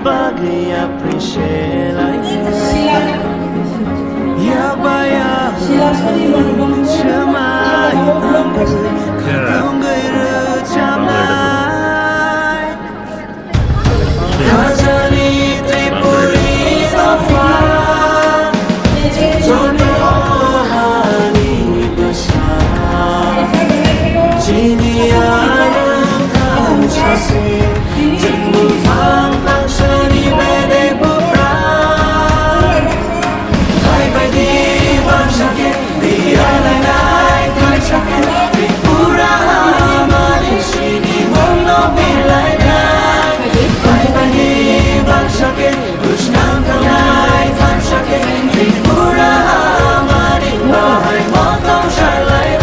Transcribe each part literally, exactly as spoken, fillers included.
Bagwi appreciate like ya baya. Chwmai tangwi khatungwi rwchapnai. Khajani Tripuri dopha, joto hani bwsa. Chini arwng thangsa se, chwng buphang phangsani bedek buphang. Phai bai di bangsa khe, di alainai thansa khe, Tripura hamani sini mungno birlainai. Phai bai di bangsa khe, bwskang thangnai thansa khe, Tripura hamani bahai motong sarlainai.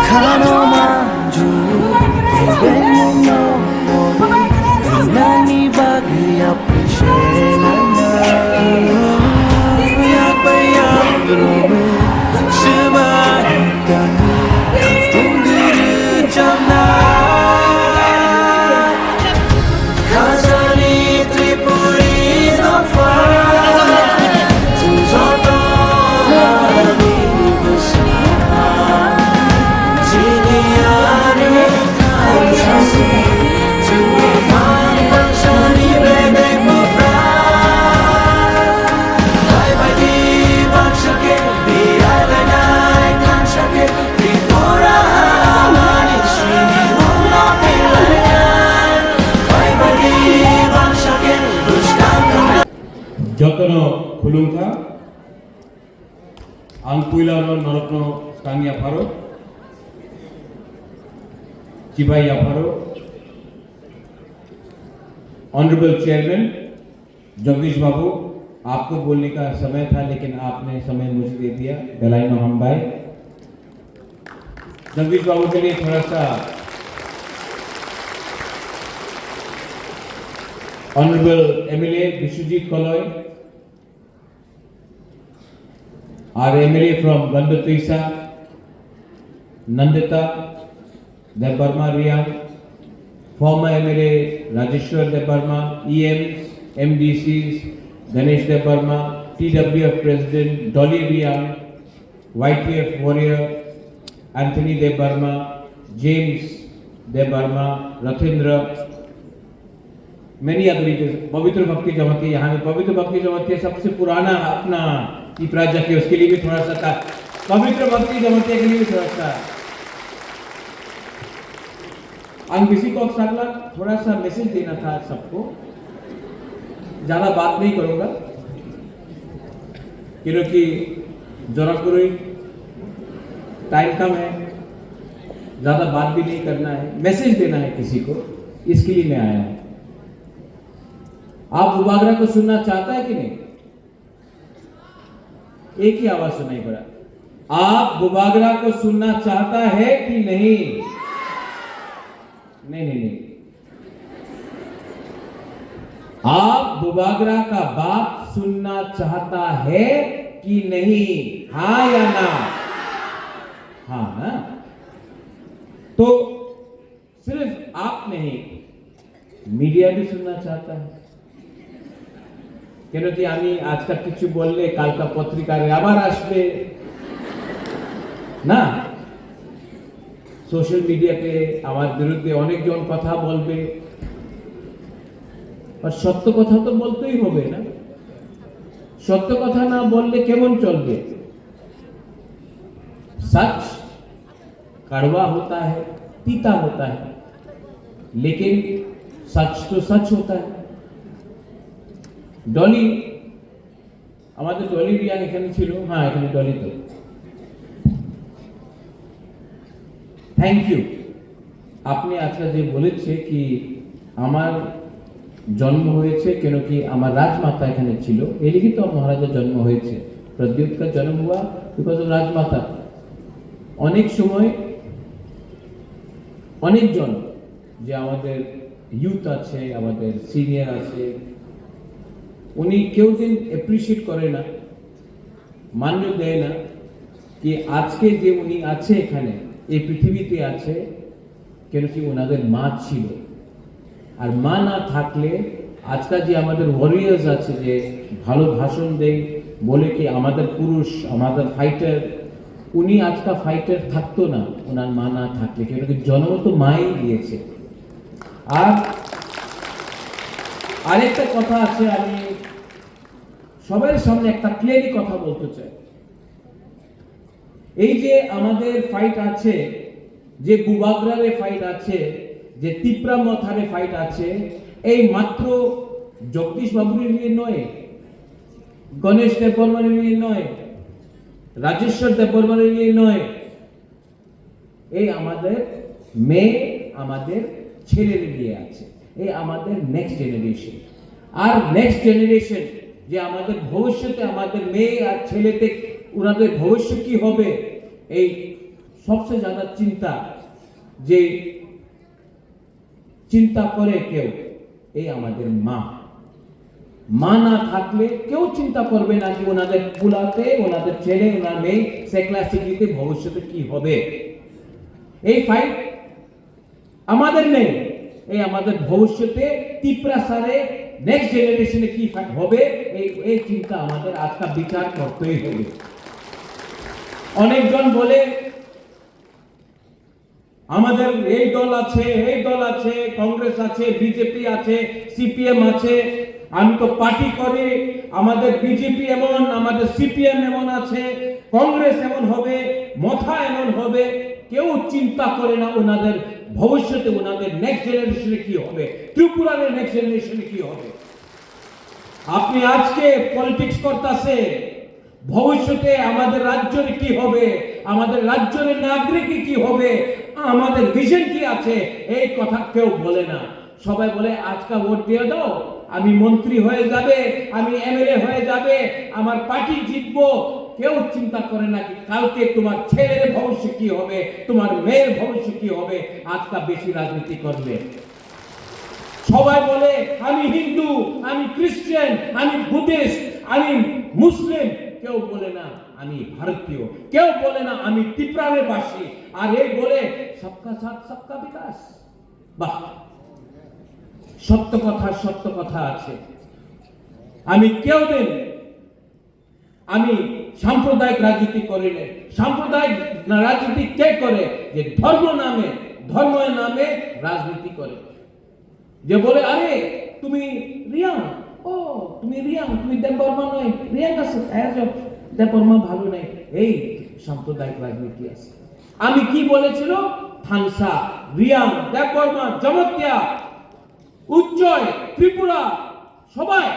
Khano manju, ebeng no, nani bagwi appreciate nana. Yak bai yak rome, seba tangi, tungguru chamna. Khajani Tripuri dopha, joto hani bwsa. Chini arwng thangsa se, chwng buphang phangsani bedek buphang. Phai bai di bangsa khe, di alainai thansa khe, Tripura hamani sini mungno birlainai. Phai bai di bangsa khe, bwskang thangnai. Jotono khulumkha. Ang puilano norokno swkang yapharo, chibai yapharo. Honorable Chairman, Jagdish बाबू, आपको बोलने का समय था, लेकिन आपने समय मुझे दे दिया। Belai no hambai. जगदीश बाबू के लिए थोड़ा सा, Honorable M L A Biswajit Koloi, our M L A from Gandotwisa, Nandita Debbarma Reang, former M L A Rajeshwar Debbarma, E Ms, M D Cs, Ganesh Debbarma, T W F President Dolly Reang, Y T F warrior Anthony Debbarma, James Debbarma, Rathendra, many other leaders, पवित्र भक्ति जमाती, यहाँ में पवित्र भक्ति जमाती सबसे पुराना अपना ये प्राजक है, उसके लिए भी थोड़ा सा था। पवित्र भक्ति जमाती के लिए भी थोड़ा सा। Ang bisi kok sakla, थोड़ा सा message देना था सबको। ज्यादा बात नहीं करूँगा। क्योंकि जरा कोई टाइम कम है, ज्यादा बात भी नहीं करना है, मैसेज देना है किसी को, इसके लिए मैं आया हूँ। आप बुबागरा को सुनना चाहता है कि नहीं? एक ही आवाज सुनाई पड़ा, आप बुबागरा को सुनना चाहता है कि नहीं? नहीं, नहीं, नहीं। आप बुबागरा का बात सुनना चाहता है कि नहीं? हाँ या ना? हाँ ना? तो सिर्फ आप नहीं, मीडिया भी सुनना चाहता है। কেন কি আমি আজকাল কিছু বললে কালকা পত্রিকার আবার আসবে না? সোশ্যাল মিডিয়াতে আমার বিরুদ্ধে অনেকজন কথা বলবে। আর সত্য কথা তো বলতেই হবে, না? সত্য কথা না বললে কেমন চলবে? सच कड़वा होता है, तीता होता है, लेकिन सच तो सच होता है। डॉली, আমাদের ডলি রিয়াং এখানে ছিল। হ্যাঁ, এখানে ডলি তো। Thank you. আপনি আজকে যে বলেছে কি আমার জন্ম হয়েছে, কেন কি আমার রাজমাতা এখানে ছিল, এই লিগে তো মহারাজার জন্ম হয়েছে। প্রদ্যোত কা জন্ম হুয়া বিকজ অফ রাজমাতা। অনেক সময় অনেকজন যে আমাদের ইউথ আছে, আমাদের সিনিয়র আছে, উনি কেউ দিন অ্যাপ্রিশিয়েট করে না, মান্য দেয় না কি আজকে যে উনি আছে এখানে, এই পৃথিবীতে আছে, কেন কি ওনাদের মা ছিল। আর মা না থাকলে আজকাল যে আমাদের ওয়ারিয়ার্স আছে, যে ভালো ভাষণ দেয়, বলে কি আমাদের পুরুষ, আমাদের ফাইটার, উনি আজকাল ফাইটার থাকতো না ওনার মা না থাকলে, কেন কি জন্ম তো মাই দিয়েছে। আর আরেকটা কথা আছে, আমি সবার সামনে একটা ক্লিয়ারলি কথা বলতে চাই। এই যে আমাদের ফাইট আছে, যে বুবাগ্রারে ফাইট আছে, যে তিপ্রা মথারে ফাইট আছে, এই মাত্র জগদীশ বাবুরে নিয়ে নয়, গণেশ দেববর্মারে নিয়ে নয়, রাজেশ্বর দেববর্মারে নিয়ে নয়, এই আমাদের মেয়ে, আমাদের ছেলেরে নিয়ে আছে, এই আমাদের নেক্সট জেনারেশন। আর নেক্সট জেনারেশন যে আমাদের ভবিষ্যতে আমাদের মেয়ে আর ছেলেতে ওনাদের ভবিষ্যৎ কি হবে, এই সবচেয়ে জাদা চিন্তা যে চিন্তা করে কেউ, এই আমাদের মা। মা না থাকলে কেউ চিন্তা করবে না যে ওনাদের পুলাতে, ওনাদের ছেলে, ওনার মেয়ে সেকলা সিকলিতে ভবিষ্যতে কি হবে। এই ফাইট আমাদের নেই, এই আমাদের ভবিষ্যতে তিপ্রাসারে নেক্সট জেনারেশনে কি ফা-, হবে, এই এই চিন্তা আমাদের আজকাল বিচার করতেই হবে। অনেকজন বলে আমাদের এই দল আছে, এই দল আছে, কংগ্রেস আছে, বিজেপি আছে, সিপিএম আছে। আমি তো পার্টি করি, আমাদের বিজেপি এমন, আমাদের সিপিএম এমন আছে, কংগ্রেস এমন হবে, মথা এমন হবে। কেউ চিন্তা করে না ওনাদের ভবিষ্যতে, ওনাদের নেক্সট জেনারেশনে কি হবে, ত্রিপুরার নেক্সট জেনারেশনে কি হবে। আপনি আজকে পলিটিক্স করতেছে, ভবিষ্যতে আমাদের রাজ্যের কি হবে, আমাদের রাজ্যের নাগরিক কি হবে, আমাদের ভিশন কি আছে, এই কথা কেউ বলে না। সবাই বলে, "আজকে ভোট দিয়ে দাও, আমি মন্ত্রী হয়ে যাবে, আমি এমএলএ হয়ে যাবে, আমার পার্টি জিতবো।" কেউ চিন্তা করে না কি কালকে তোমার ছেলের ভবিষ্যৎ কি হবে, তোমার মেয়ের ভবিষ্যৎ কি হবে। আজকে বেশি রাজনীতি করলে সবাই বলে, "আমি হিন্দু, আমি খ্রিস্টান, আমি বুদ্ধিস্ট, আমি মুসলিম।" কেউ বলে না, "আমি ভারতীয়।" কেউ বলে না, "আমি ত্রিপুরার বাসী।" আর এই বলে, "সবকা সাথ, সবকা বিকাশ।" বাহ, সত্য কথা, সত্য কথা আছে। আমি কেউ দিন আমি সাম্প্রদায়িক রাজনীতি করি না। সাম্প্রদায়িক না-, রাজনীতি কে করে? যে ধর্ম নামে, ধর্মের নামে রাজনীতি করে। যে বলে, "আরে, তুমি রিয়াং, ও, তুমি রিয়াং, তুমি দেববর্মা নয়, রিয়াং আছে, আয়া যাও, দেববর্মা ভালো নেই।" এই সাম্প্রদায়িক রাজনীতি আছে। আমি কি বলেছিল? থানসা, রিয়াং, দেববর্মা, জমাতিয়া, উচ্চয়, ত্রিপুরা, সবাই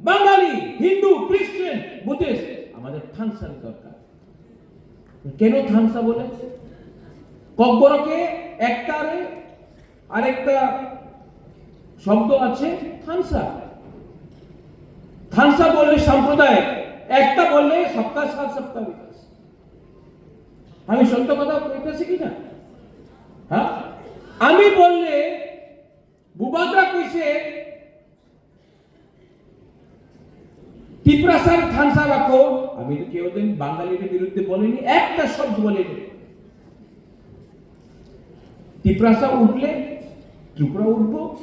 বাঙালি, হিন্দু, খ্রিস্টান, বুদ্ধিস্ট, আমাদের থানসার দরকার। কেন থানসা বলে? ককবরকে একতারে আরেকটা শব্দ আছে থানসা। থানসা বললে সাম্প্রদায়িক, একটা বললে সবকা সাথ সবকা বিকাশ। আমি সত্য কথা কইতেছি কি না? হ্যাঁ, আমি বললে বুবাগ্রা কইছে, "তিপ্রাসার থানসা রাখো।" আমি তো কেউ দিন বাঙালির বিরুদ্ধে বলিনি, একটা শব্দ বলিনি। তিপ্রাসা উঠলে ত্রিপুরা উঠবো।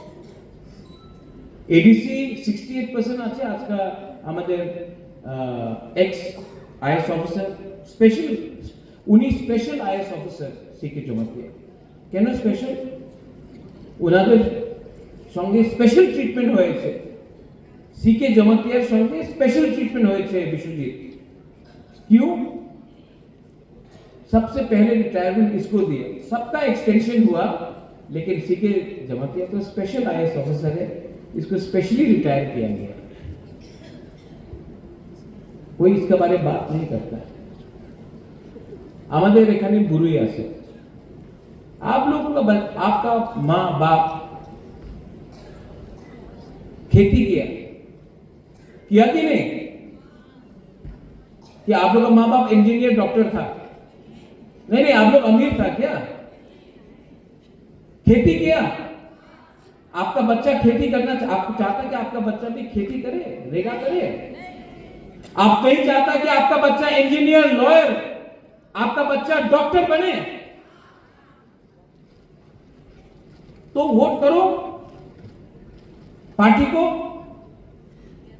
এডিসি সিক্সটি এইট পার্সেন্ট আছে আজকে আমাদের, আহ, এক্স আইএস অফিসার, স্পেশাল, উনি special IAS officer C K Jamatia. কেন স্পেশাল? ওনাদের সঙ্গে স্পেশাল ট্রিটমেন্ট হয়েছে, সি কে জমাতিয়ার সঙ্গে স্পেশাল ট্রিটমেন্ট হয়েছে বিশ্বজিৎ। क्यों? सबसे पहले रिटायरमेंट इसको दिए, सबका एक्सटेंशन हुआ, लेकिन सीके जमातिया तो स्पेशल आईएएस ऑफिसर है, इसको स्पेशली रिटायर किया गया। कोई इसके बारे में बात नहीं करता। আমাদের এখানে বুড়োই আছে। आप लोगों का ब-, आपका माँ बाप खेती किया, किया कि नहीं? कि आप लोग का माँ बाप इंजीनियर, डॉक्टर था? नहीं, नहीं, आप लोग अमीर था क्या? खेती किया? आपका बच्चा खेती करना चाह-, आपको चाहता कि आपका बच्चा भी खेती करे, रेगा करे? आप नहीं चाहता कि आपका बच्चा इंजीनियर, लॉयर, आपका बच्चा डॉक्टर बने? तो वोट करो पार्टी को,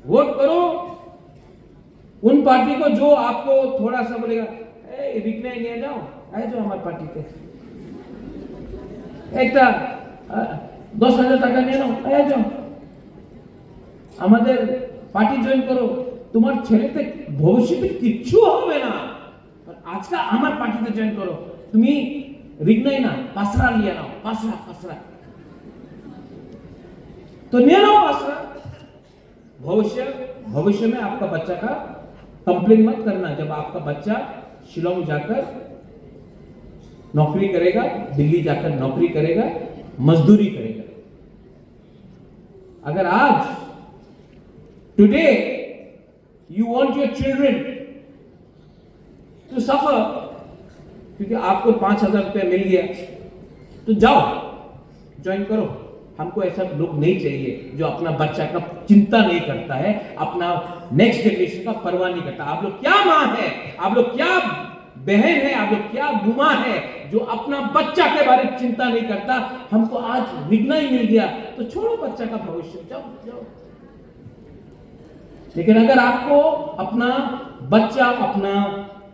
वोट करो उन पार्टी को जो आपको थोड़ा सा बोलेगा, "ए, रिकना ही नहीं आ जाओ, आ जाओ हमारे पार्टी पे, एक टा, आ, दस हजार टका नहीं आ जाओ, आ जाओ हमारे पार्टी ज्वाइन करो, तुम्हारे ছেলেতে ভবিষ্যতে কিচ্ছু হবে না।" और आज का আমার পার্টিতে জয়েন করো, তুমি রিগনাই না, পাসরা লিয়ে নাও, পাসরা, পাসরা। तो ले लो पासरा। भविष्य, भविष्य में आपका बच्चा का कंप्लेन मत करना जब आपका बच्चा शिलोंग जाकर नौकरी करेगा, दिल्ली जाकर नौकरी करेगा, मजदूरी करेगा। अगर आज, today, You want your children to suffer क्योंकि आपको पाँच हज़ार रुपया मिल गया, तो जाओ, ज्वाइन करो। हमको ऐसा लोग नहीं चाहिए जो अपना बच्चा का चिंता नहीं करता है, अपना नेक्स्ट जनरेशन का परवाह नहीं करता। आप लोग क्या माँ है, आप लोग क्या बहन है, आप लोग क्या बुआ है जो अपना बच्चा के बारे में चिंता नहीं करता? हमको आज रिगना ही मिल गया, तो छोड़ो बच्चा का भविष्य, जाओ, जाओ। लेकिन अगर आपको अपना बच्चा, अपना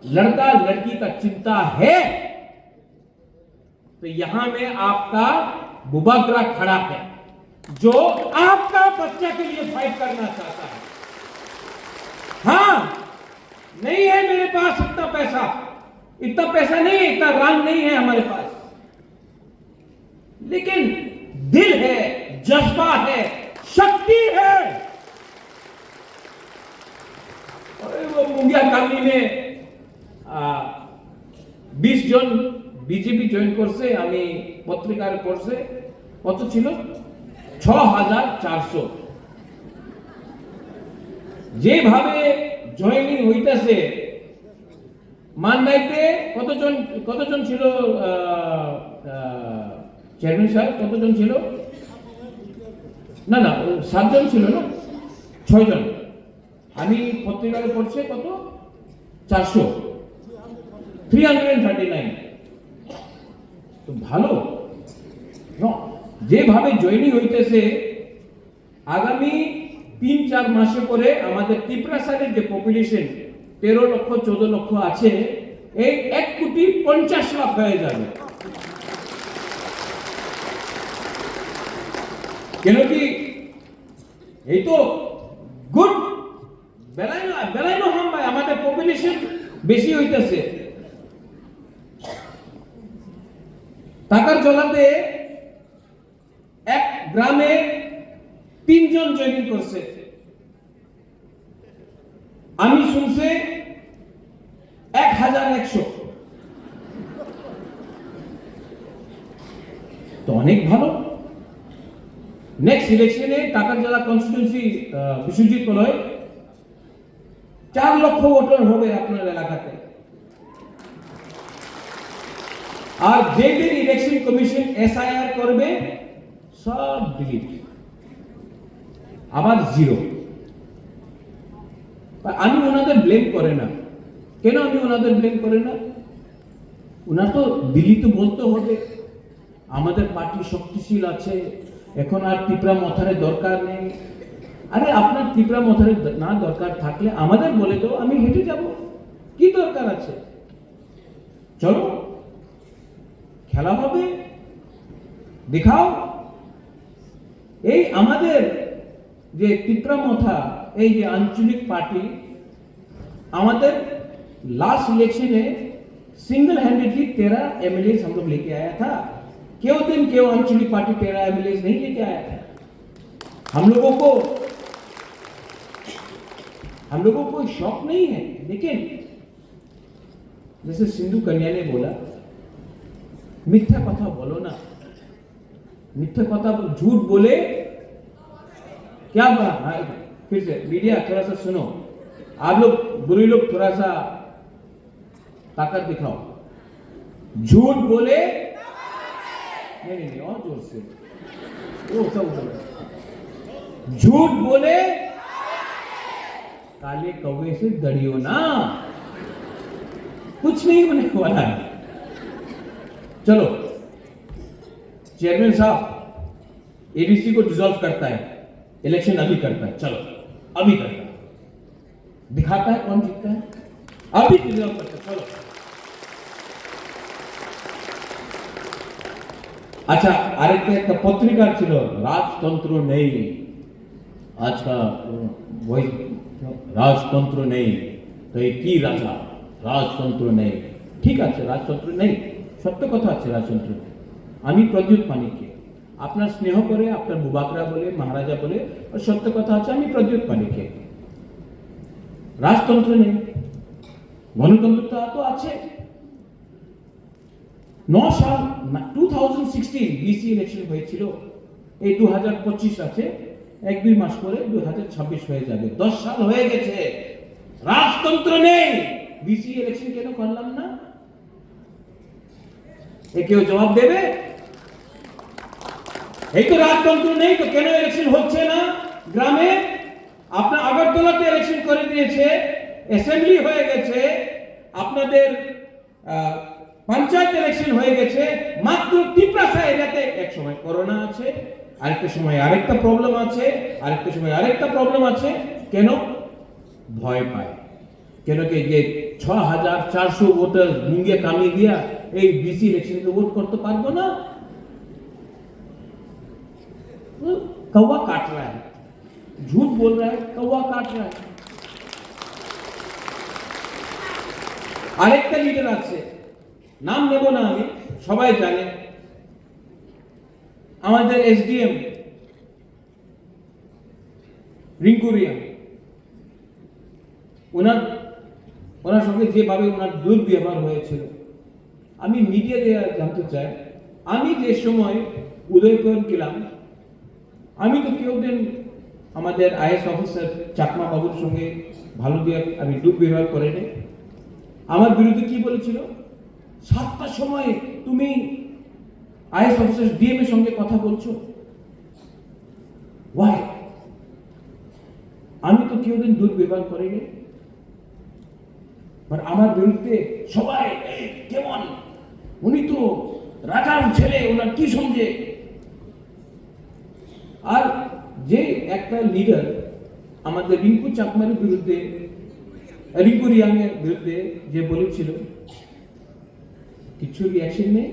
लड़का लड़की का चिंता है, तो यहां में आपका बुबागरा खड़ा है, जो आपका बच्चा के लिए फाइट करना चाहता है। हाँ, नहीं है मेरे पास इतना पैसा, इतना पैसा नहीं है, इतना रंग नहीं है हमारे पास, लेकिन दिल है, जज्बा है, शक्ति है। अरे, वो मुंगिया कामनी में, आ, बीस जन बीजेपी ज्वाइन করছে, আমি পত্রিকার পড়ছে, কত ছিল? ছয় হাজার চারশো। যেভাবে জয়েনিং হইতাছে, মান্দাইতে কতজন, কতজন ছিল, আহ, আহ, চেয়ারম্যান সাহেব, কতজন ছিল? না, না, ও সাতজন ছিল না? ছয়জন। আমি পত্রিকায় পড়ছে কত? চারশো। Three hundred thirty nine. তো ভালো। ন-, যেভাবে জয়েনিং হইতেছে, আগামী তিন চার মাসে পরে আমাদের টিপ্রাসারের যে পপুলেশন তেরো লক্ষ, চোদ্দ লক্ষ আছে, এই এক কোটি পঞ্চাশ লাখ হয়ে যাবে। কেন কি, এই তো গুড বেলাইনো, বেলাইনো হাম ভাই, আমাদের পপুলেশন বেশি হইতেছে। টাকার জলাতে এক গ্রামে তিনজন জয়েনিং করছে। আমি শুনছি এক হাজার একশো। তো অনেক ভালো। নেক্সট ইলেকশনে টাকার জলা কনস্টিটিউয়েন্সি, আহ, বিশ্বজিৎ মলয় চার লক্ষ ভোটার হবে আপনার এলাকাতে। আর যেদিন ইলেকশন কমিশন এসআইআর করবে, সব ডিলিট, আবার জিরো। আর আমি ওনাদের ব্লেম করে না। কেন আমি ওনাদের ব্লেম করে না? ওনার তো দিল্লি তো বলতে হবে। আমাদের পার্টি শক্তিশীল আছে, এখন আর তিপ্রা মথারে দরকার নেই। আরে, আপনার তিপ্রা মথারে দ-, না দরকার থাকলে আমাদের বলে দাও, আমি হেঁটে যাব। কি দরকার আছে? চলো, খেলা হবে, দেখাও। এই আমাদের যে তিপ্রা মথা, এই যে আঞ্চলিক পার্টি, আমাদের लास्ट इलेक्शन में सिंगल हैंडेडली तेरह एमएलए हम लोग लेके आया था। क्यों दिन क्यों आंचलिक पार्टी तेरह एमएलए नहीं लेके आया था? हम लोगों को, हम लोगों को कोई शौक नहीं है, लेकिन जैसे सिंधु कन्या ने बोला, মিথ্যা কথা বলো না। মিথ্যা কথা বল-, झूठ बोले, क्या बात है? फिर से, मीडिया, थोड़ा सा सुनो। आप लोग, बुरी लोग, थोड़ा सा ताकत दिखाओ। झूठ बोले, नहीं, नहीं, नहीं, और जोर से। वो सब उधर। झूठ बोले, काले कौवे से डरियो ना, कुछ नहीं होने वाला है। चलो, चेयरमैन साहब, एडीसी को डिसॉल्व करता है, इलेक्शन अभी करता है, चलो, अभी करता है, दिखाता है कौन जीतता है, अभी डिसॉल्व करता है, चलो। আচ্ছা, আরেকটা, একটা পত্রিকা ছিল, রাজতন্ত্র নেই। আজকাল, উম, বই, রাজতন্ত্র নেই, তো এই কি রাজা? রাজতন্ত্র নেই। ঠিক আছে, রাজতন্ত্র নেই, সত্য কথা আছে, রাজতন্ত্র নেই। আমি প্রদ্যুৎ মানিক্য, আপনার স্নেহ করে, আপনার বুবাকরা বলে, মহারাজা বলে, আর সত্য কথা আছে, আমি প্রদ্যুৎ মানিক্য। রাজতন্ত্র নেই, গণতন্ত্র তো আছে। ন সাল, two thousand sixteen VC election হয়েছিল, এই দু হাজার পঁচিশ আছে, এক দুই মাস পরে দু হাজার ছাব্বিশ হয়ে যাবে, দশ সাল হয়ে গেছে, রাজতন্ত্র নেই। ভিসি ইলেকশন কেন করলাম না? এ কেউ জবাব দেবে? এই তো রাজতন্ত্র নেই, তো কেন ইলেকশন হচ্ছে না গ্রামে? আপনার আগরতলাতে ইলেকশন করে দিয়েছে, অ্যাসেম্বলি হয়ে গেছে, আপনাদের আহ, পঞ্চায়েত ইলেকশন হয়ে গেছে, মাত্র তিপ্রাসা এরিয়াতে এক সময় করোনা আছে, আরেকটা সময় আরেকটা প্রবলেম আছে, আরেকটা সময় আরেকটা প্রবলেম আছে। কেন? ভয় পায়। কেন কি, যে ছ হাজার চারশো ভোটার মুঙ্গে কামি দিয়া এই ভিসি ইলেকশনকে ভোট করতে পারবো না। কৌয়া কাট রা হ্যায়। ঝুট বোল রা হ্যায়, কৌয়া কাট রা হ্যায়। আরেকটা লিডার আছে, নাম নেব না আমি, সবাই জানে, আমাদের এসডিএম রিঙ্কু রিয়াং। ওনার, ওনার সঙ্গে যেভাবে ওনার দুর্ব্যবহার হয়েছিল, আমি মিডিয়া দিয়ে জানতে চাই, আমি যে সময় উদয়পুর গেলাম, আমি তো কেউ দিন আমাদের আইএস অফিসার চাকমা বাবুর সঙ্গে ভালো দিয়ে আমি দুর্ব্যবহার করিনি। আমার বিরুদ্ধে কি বলেছিল? সাতটার সময় তুমি আইএস অফিসার ডিএম এর সঙ্গে কথা বলছো? ওয়াই? আমি তো কেউ দিন দুর্ব্যবহার করিনি। বাট আমার বিরুদ্ধে সবাই, "এই কেমন? উনি তো রাজার ছেলে, ওনার কি সমঝে?" আর যে একটা লিডার আমাদের রিঙ্কু চাকমার বিরুদ্ধে, রিঙ্কু রিয়াং এর বিরুদ্ধে যে বলেছিল, কিছু রিয়াকশন নেই।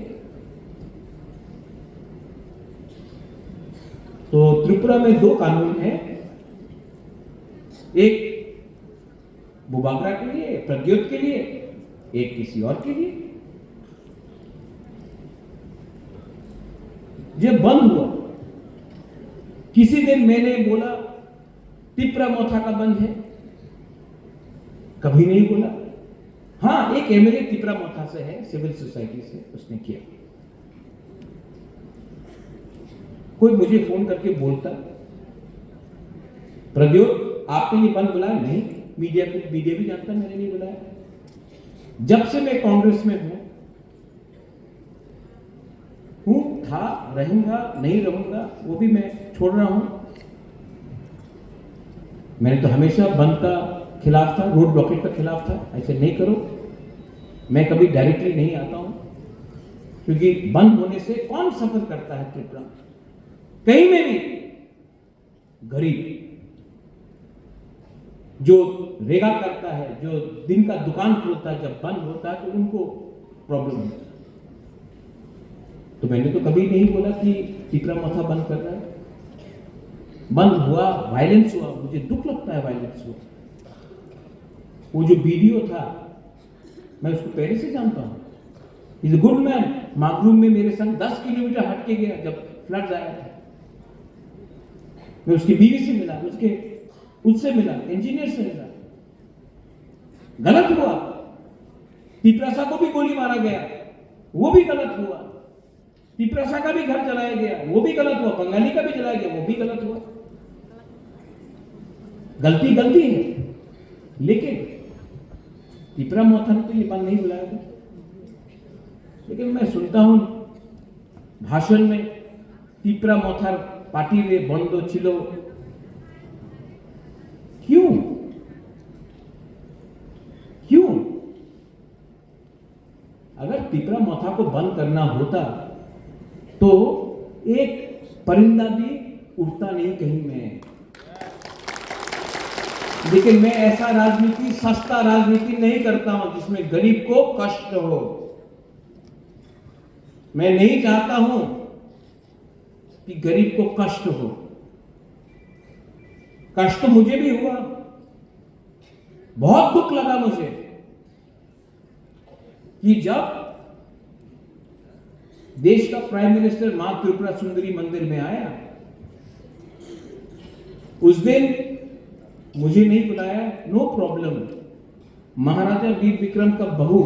तो त्रिपुरा में दो कानून है, एक बुबागरा के लिए, प्रद्योत के लिए, एक किसी और के लिए। ये बंद हुआ। किसी दिन मैंने बोला, तिपरा मोथा का बंद है, कभी नहीं बोला। हाँ, एक एमएलए तिपरा मोथा से है, सिविल सोसाइटी से, उसने किया। कोई मुझे फोन करके बोलता, "प्रद्योत, आपने ये बंद बुलाया?" नहीं, मीडिया को, मीडिया भी जानता मैंने नहीं बुलाया। जब से मैं कांग्रेस में हूं, हूं, था, रहूंगा, नहीं रहूंगा, वो भी मैं छोड़ रहा हूं। मैंने तो हमेशा बंद का खिलाफ था, रोड ब्लॉकेट का खिलाफ था, ऐसे नहीं करो। मैं कभी डायरेक्टली नहीं आता हूं, क्योंकि बंद होने से कौन सफर करता है त्रिपुरा में? कहीं में भी गरीब जो रेगा करता है, जो दिन का दुकान खोलता है, जब बंद होता है तो उनको प्रॉब्लम होता है। तो मैंने तो कभी नहीं बोला कि तिपरा मोथा बंद कर रहा है। बंद हुआ, वायलेंस हुआ, मुझे दुख लगता है वायलेंस हुआ। वो जो वीडियो था, मैं उसको पहले से जानता हूँ। He's a good man। मागरूम में मेरे संग दस किलोमीटर हट के गया जब फ्लड्स आया था। मैं उसकी बीवी से मिला, उसके, उससे मिला, इंजीनियर से मिला। गलत हुआ। तिपरासा को भी गोली मारा गया, वो भी गलत हुआ। तिपरासा का भी घर जलाया गया, वो भी गलत हुआ। बंगाली का भी जलाया गया, वो भी गलत हुआ। गलती गलती है, लेकिन तिपरा मोथा ने तो ये बंद नहीं बुलाया था। लेकिन मैं सुनता हूँ भाषण में, तिपरा मोथार पार्टी रे बंद छिलो। क्यों? क्यों? अगर तिपरा मोथा को बंद करना होता तो एक परिंदा भी उड़ता नहीं कहीं में। लेकिन मैं ऐसा राजनीति, सस्ता राजनीति नहीं करता हूं जिसमें गरीब को कष्ट हो। मैं नहीं चाहता हूं कि गरीब को कष्ट हो। कष्ट मुझे भी हुआ, बहुत दुख लगा मुझे कि जब देश का प्राइम मिनिस्टर मां त्रिपुरा सुंदरी मंदिर में आया, उस दिन मुझे नहीं बुलाया, नो प्रॉब्लम। महाराजा वीर विक्रम का बहू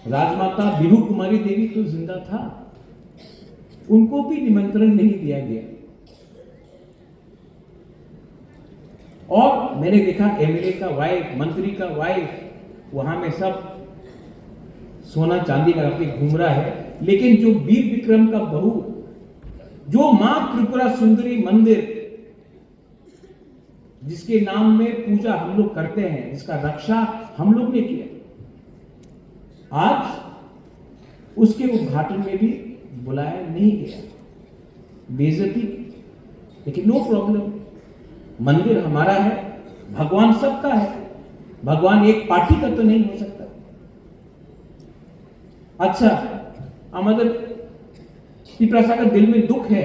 राजमाता बिहू कुमारी देवी तो जिंदा था, उनको भी निमंत्रण नहीं दिया गया। और मैंने देखा एमएलए का वाइफ, मंत्री का वाइफ वहां में सब सोना चांदी लगा के घूम रहा है, लेकिन जो वीर विक्रम का बहू, जो मां त्रिपुरा सुंदरी मंदिर जिसके नाम में पूजा हम लोग करते हैं, जिसका रक्षा हम लोग ने किया, आज उसके उद्घाटन में भी बुलाया नहीं गया। बेइज्जती, लेकिन नो प्रॉब्लम। मंदिर हमारा है, भगवान सबका है, भगवान एक पार्टी का तो नहीं हो सकता। अच्छा, আমাদের ত্রিপুরা সরকার দিল মে দুঃখ है।